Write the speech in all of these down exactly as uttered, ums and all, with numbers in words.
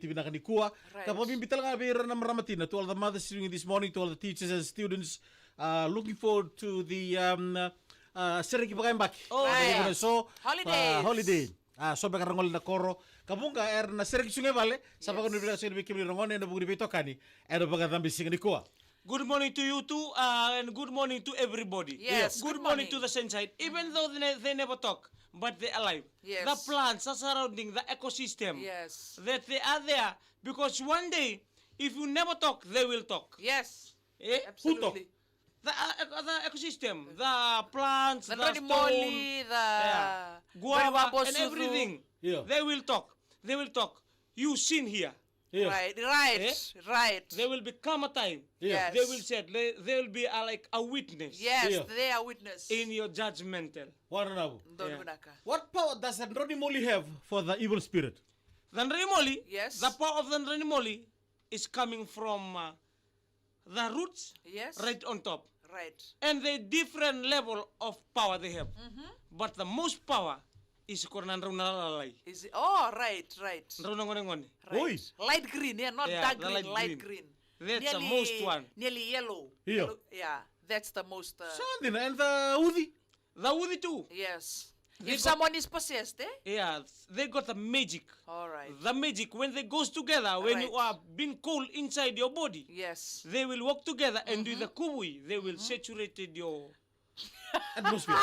Ti vinaka nikua. Right. Ka vakabibi tale ga vei ira na marama tina, to all the mothers tuning in this morning, to all the teachers and students, uh, looking forward to the, um, uh, uh, sereki vakayabaki. Oh, right. Ena so, uh, holidays. Holiday. A, so beka ra gole na koro. Ka vuqa era na sereki tu ga i vale. Sa vakanuinui vinaka sara vei kemuni ragone ena vuku ni veitokani ena vakacabe siga nikua. Good morning to you too, uh, and good morning to everybody. Yes, good morning to the sunshine. Even though they, ne- they never talk, but they're alive. Yes. The plants, the surrounding, the ecosystem that they are there, because one day, if you never talk, they will talk. Yes. Eh? Absolutely. The, uh, eco- the ecosystem, the plants, the stone, the guava, and everything. Yeah. They will talk. They will talk. You sin here. Yeah. Right, right, right. There will become a time. Yeah. Yes. They will say, they, they will be, uh, like a witness. Yes, they are witness. In your judgmental. What power does the Ndraunimoli have for the evil spirit? The Ndraunimoli, yes, the power of the Ndraunimoli is coming from, uh, the roots, yes, right on top. Right. And the different level of power they have. But the most power is ko na drau na lalai. Is it? Oh, right, right. Drau na gonegone. Right. Oi. Light green, yeah, not dark green, light green. That's the most one. Nearly yellow. Yeah. Yellow, yeah, that's the most. Uh, Sa dina, and the uci? The uci too. Yes. If someone is possessed, eh? Yeah, they got the magic. All right. The magic, when they goes together, when you are being cold inside your body, yes, they will work together and do the kuvui. They will saturated your atmosphere.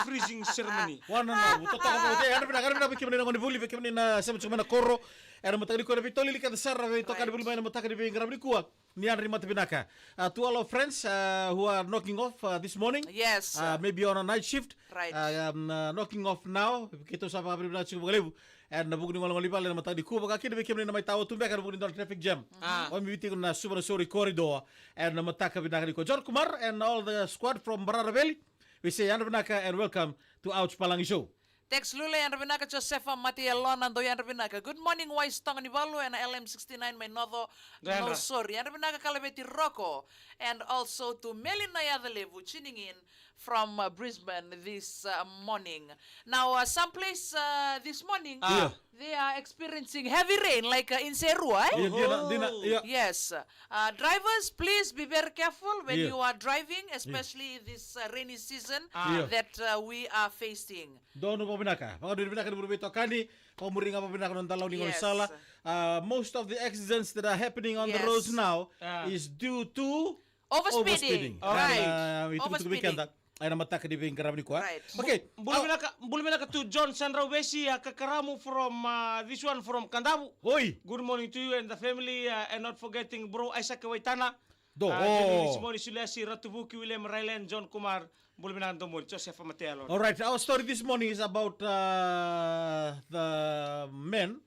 Freezing ceremony. Wana na, totoka mo, eh, yadra vinaka, yadra vinaka vei kemuni na gonevuli, vei kemuni na sema tiko mai na koro. Ena mataka nikua na veitolili kece sara, veitokani vuli mai na mataka ni veiqaravi nikua. Ni yadra ni mata vinaka. Uh, to all our friends, uh, who are knocking off, uh, this morning. Yes. Uh, maybe on a night shift. Right. Uh, um, uh, knocking off now. Keitou sa vakavinavinaka tiko vakalevu. Ena vuku ni gole i vale ena mataka nikua, vaka kina vei kemuni na mai tawa tu beka ena vuku ni dua na traffic jam. Omi vei tiko na Suva na Sori corridor. Ena mataka vinaka nikua. John Kumar and all the squad from Mbarara Valley. We say yadra vinaka and welcome to Ouch Palagi Show. Tex Lule, yadra vinaka. Josefa Mataialona, dou yadra vinaka. Good morning, Wise Toga ni Valu, ena L M sixty-nine mai Noco, Nausori. Yadra vinaka Kalaveti Roko, and also to Melina Yacalevu, tuning in from, uh, Brisbane this, uh, morning. Now, uh, some place, uh, this morning, they are experiencing heavy rain, like, uh, in Serua, eh? Yes. Uh, drivers, please be very careful when you are driving, especially this, uh, rainy season that, uh, we are facing. Donu vakavinaka. Vakanuinui vinaka ni vuri veitokani. Vakamuri ga vakavinaka na noda lau ni gaunisala. Uh, most of the accidents that are happening on the roads now is due to overspeeding. Right. Ena mataka ni veiqaravi nikua. Right. Okay. Bula vinaka, bula vinaka to John Sandrauvesi, a kakaramu from, uh, this one from Kadavu. Oi. Good morning to you and the family, uh, and not forgetting bro Isaac Waitana. Do. Uh, Jimmy Simoni Suliasi, Ratu Vuki, William Railen, John Kumar, bula vinaka na domoni, Joseph Matelo. All right, our story this morning is about, uh, the men,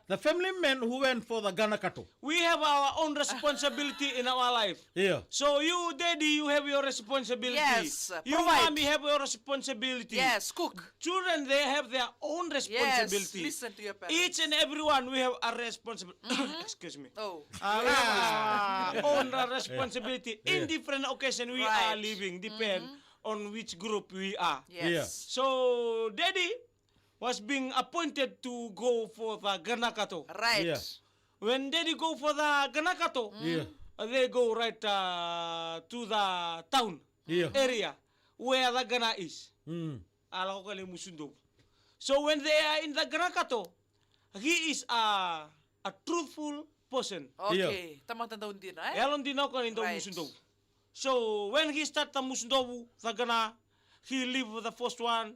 the family men who went for the ganakato. We have our own responsibility in our life. Yeah. So you, daddy, you have your responsibility. Yes, you, mommy, have your responsibility. Yes, cook. Children, they have their own responsibility. Yes, listen to your parents. Each and everyone, we have a responsibility. Excuse me. Oh. Uh, we have our own, uh, responsibility. In different occasion we are living, depend on which group we are. Yes. So, daddy was being appointed to go for the ganakato. Right. When daddy go for the ganakato, they go right, uh, to the town area where the gana is. A lako ka lai musu dovu. So when they are in the ganakato, he is a, a truthful person. Okay, tamata dau dina, eh? Yalo dina o koya ni dau musu dovu. So when he start the musu dovu, the gana, he leave the first one,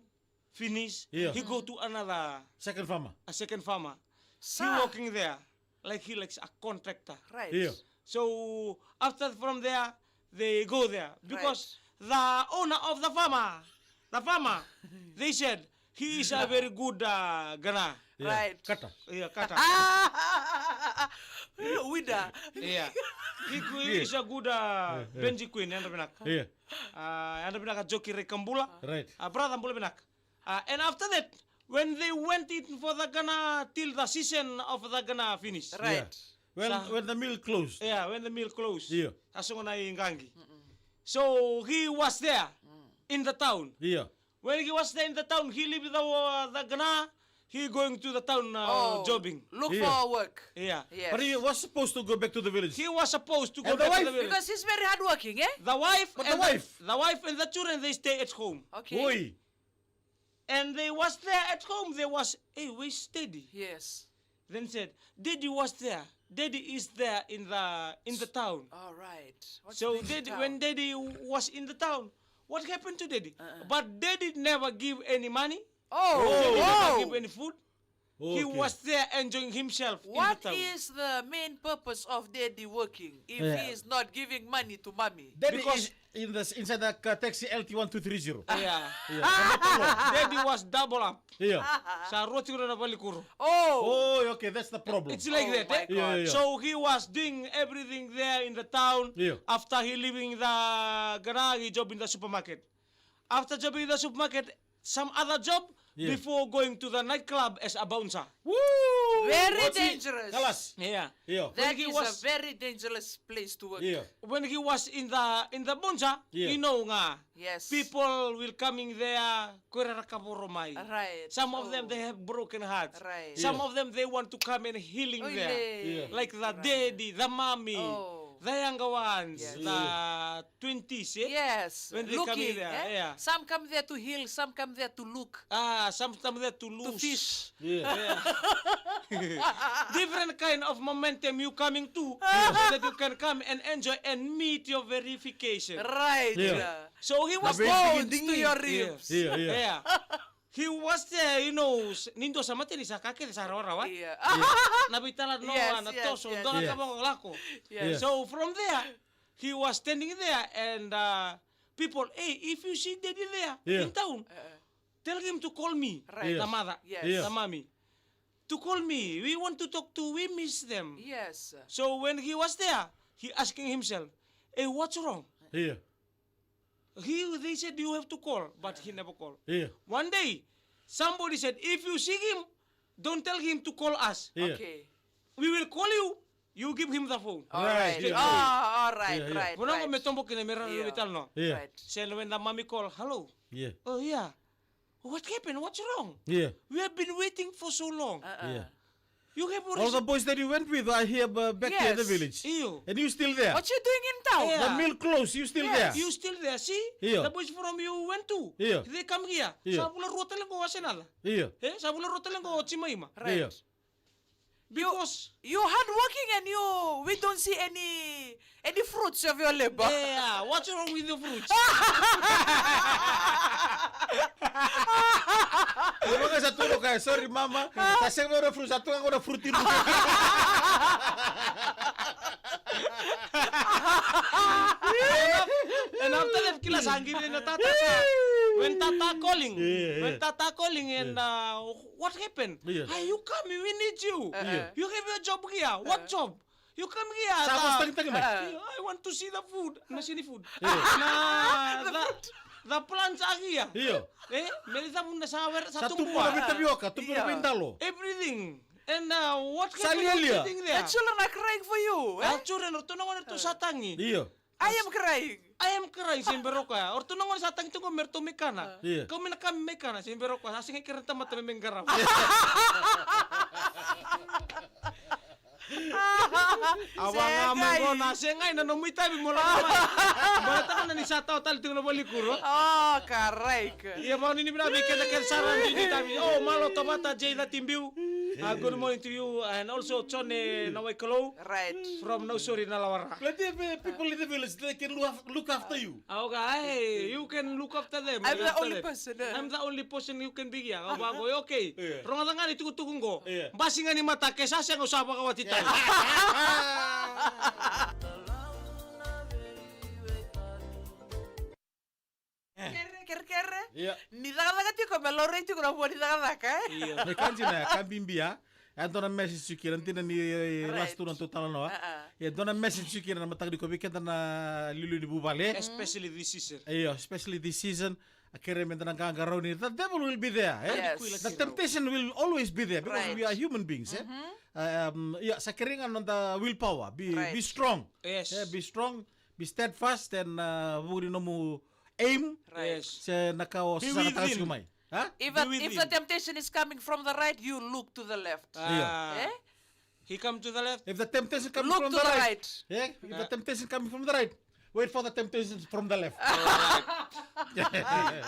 finish, he go to another, second farmer. A second farmer. He working there. Like he likes a contractor. Right. So after from there, they go there because the owner of the farmer, the farmer, they said he is a very good, uh, gana. Right. Kata. Yeah, kata. Wida. Yeah. He, he is a good, uh, Benji Queen, yadra vinaka. Yeah. Uh, yadra vinaka Joki Rekambula. Right. Uh, brother, bula vinaka. Uh, and after that, when they went in for the gana till the season of the gana finish. Right. Yeah. When, when the mill closed. Yeah, when the mill closed. Yeah. Sa sogo na iqaqi. So he was there in the town. Yeah. When he was there in the town, he leave the, uh, the gana, He going to the town uh, Oh, jobbing. Look Yeah. for work. Yeah. Yes. But he was supposed to go back to the village. He was supposed to go And the back to the wife? village. Because he's very hardworking, eh? The wife But and the the, wife? the wife and the children, they stay at home. Okay. Oi. And they was there at home. They was, "Hey, where's Daddy?" Yes. Then said, "Daddy was there. Daddy is there in the in the town." All right. What's So the Daddy, town? when Daddy was in the town, what happened to Daddy? Uh-uh. But Daddy never give any money. Oh, Daddy never oh. give any food. He Okay. was there enjoying himself in the What town. is the main purpose of Daddy working if Yeah. he is not giving money to Mommy? Daddy Because is in the, inside the uh, taxi L T one two three zero. Yeah. Yeah. Daddy was double up. Yeah. Sa rua tiko na valikuro. Oh. Oh, okay, that's the problem. It's like Oh that, my eh? Yeah, yeah, yeah. So he was doing everything there in the town. Yeah. After he leaving the garage, he job in the supermarket. After jobbing in the supermarket, some other job Yeah. before going to the nightclub as a bouncer. Woo! Very What's it? dangerous. Kalas. Yeah. Yeah. That When he is was a very dangerous place to work. Yeah. When he was in the in the bouncer, Yeah. you know nga, Yes. people will coming there, ko ira ra kavoro mai. Right. Some of them, Oh. they have broken hearts. Right. Some Yeah. of them, they want to come and healing Oile. there. Yeah. Like the Right. daddy, the mommy, Oh. the younger ones, Yes. the twenties, eh? Yes. When they come in Looking, there, eh? yeah. Some come there to heal, some come there to look. Ah, some come there to To lose. fish. Yeah. Yeah. Different kind of momentum you coming to, so that you can come and enjoy and meet your verification. Right. Yeah. So he was Bones to your Yeah. ribs. Yeah, yeah. Yeah. He was there, you know, s- ni dua sa mate ni sa ka kece sa rawarawa. Yeah. Na veitalanoa, Yes, na yes, toso, yes. dua na Yeah. ka vakalalako. Yes. Yeah. So from there, he was standing there and uh, people, "Hey, if you see Daddy there Yeah. in town, Uh, tell him to call me." Right. Yes. The mother, Yes. Yeah. the mommy. To call me. We want to talk to, we miss them. Yes. So when he was there, he asking himself, "Hey, what's wrong?" Yeah. He, they said, "You have to call," but he never called. Yeah. One day, somebody said, "If you see him, don't tell him to call us. Yeah. Okay. We will call you. You give him the phone." All Right, right. yeah. Ah, all right, Yeah, yeah. right, Vanua right. me tobo kina me rau Yeah. veitalanoa. Yeah. Right. Send when the mommy call, "Hello." Yeah. "Oh, yeah. What happened? What's wrong? Yeah. We have been waiting for so long. Uh-uh. Yeah. You have All the already boys that you went with are here uh, back here in the Yes. village. Io. And you still there. What you doing in town? Yeah. The mill close, you still Yes. there. You still there, see? Yeah. The boys from you went too. Yeah. They come here. Yeah. Sa vula rua tale qo Arsenal. Yeah. Eh? Sa vula rua tale qo Jimaima. Right. Yeah. Because You hardworking and you, we don't see any any fruits of your labor. Yeah, what's wrong with the fruits? Mama sa tu na kaya, "Sorry, mama. Sa sega na fruits, sa tu na fruit." And after that, kila sa qiri na tata sa. When tata calling, Yeah, yeah. when tata calling and uh, what happened? Yeah. Hey, you come, we need you. Yeah. You have your job here. What job? You come here. Sa the- vos tagitagi mai. I want to see the food. Na sini food. Na the, the plants are here. Io. Eh, me li tamu na sa wera sa Sa tubu na tumbua. Vei tavioka, tubu na Io. Vei dalo. Everything. And uh, what Sa can we do lialia. Everything there? The children are crying for you. Eh? Our children, ratou na gone ratou sa tagi. Io. I am crying. I am crying, se bero koya. O ratou na gone sa tagi tu qo me ratou mai kana. Io. Kau me na ka me mai kana, se bero koya. Sa sega i kere na tamata me mai qarava. A waqa mai qo na sega i na nomu itavi mo lako mai. Mo na taka na ni sa tawa tale tiko na valikuro. Oh, correct. Ia vakanuinui vinaka vei keda kece sara ni itavi. Oh, malo Tovata J thirty Biu. Uh, good morning to you and also John eh, Nawaikalou Right. from Nausori na Lawara. Plenty of uh, people in the village they can look, af- look after you. Okay, hey, you can look after them. I'm the after only them. person. Uh. I'm the only person you can be here. Au vaqo, okay. Yeah. Rogoca ga ni tukutuku qo. Yeah. Basi ga ni mataka, sa sega au sa vakawati tale. Kere, kere, kere. Yeah. Ni cakacaka tiko me laurai tiko na vua ni cakacaka, eh? Io. Me ka dina, ka bibi ya. E dua na message tiko kina, dina ni eh, Right. last tu na tou talanoa. Uh-uh. E dua na message tiko kina na mataka ni ko vei keda na liuliu ni vuvale. Especially this season. Io, especially this season. A kere me da na qaqarauni. The devil will be there, eh? Yes. The temptation will always be there because Right. we are human beings, eh? Um, ia, sa kere ga noda willpower, be, Right. be strong. Yes. Eh, be strong, be steadfast, and uh, vuku ni nomu aim. Right. Yes. Se na ka o Be sa na within. Taka tiko mai. Huh? If, the, Be with if him. the temptation is coming from the right, you look to the left. Ah. Eh? He come to the left. If the temptation coming Look from to the the right. right. Eh? If the Uh. temptation coming from the right, wait for the temptations from the left. All right.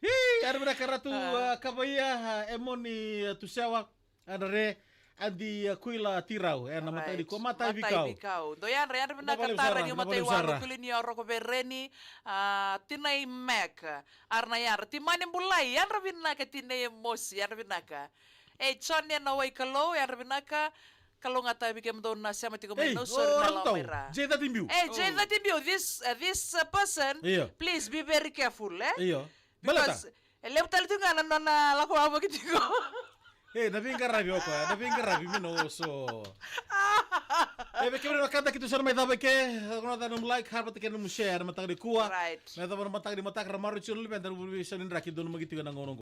Ii, yadra vinaka Ratu, Ah. uh, Kavaia, uh, Emoni, uh, Tusewa, Andrare, Adi, uh, Kuila Tirau, ena mataka ni Right. kua, Matai Matai Vikau. Vikau. Do yadra, yadra vinaka Navale Tara, Sara, ni Matai Navale Sara. Walu, Kulini Oro, Ko Vereni, uh, Tinai Mac, Arna yadra, Timani Bulai, yadra vinaka, Tinai Mosi, yadra vinaka. E, John ena Waikalou, yadra vinaka. Kalougata vei kemudou na sema tiko mai Ei, na o, usori na Ratu, lawa mai ra. J thirty Biu. E, J thirty Biu, this, uh, this, uh, person, Io. please be very careful, eh? Io. Baleta? Because e levu tale tu ga na nona lako wavoki tiko. E, na veiqaravi o koya, na veiqaravi, me na oso. E, vei kemuni na kada keitou sa na mai cava i ke, na nomu like, harvata kei na nomu share, na mataka ni kua. Right. Me cava na mataka ni mataka, ra marau tiko na luveda, na vuli vei sa ni draki, dou na magi tiko na gauna oqo.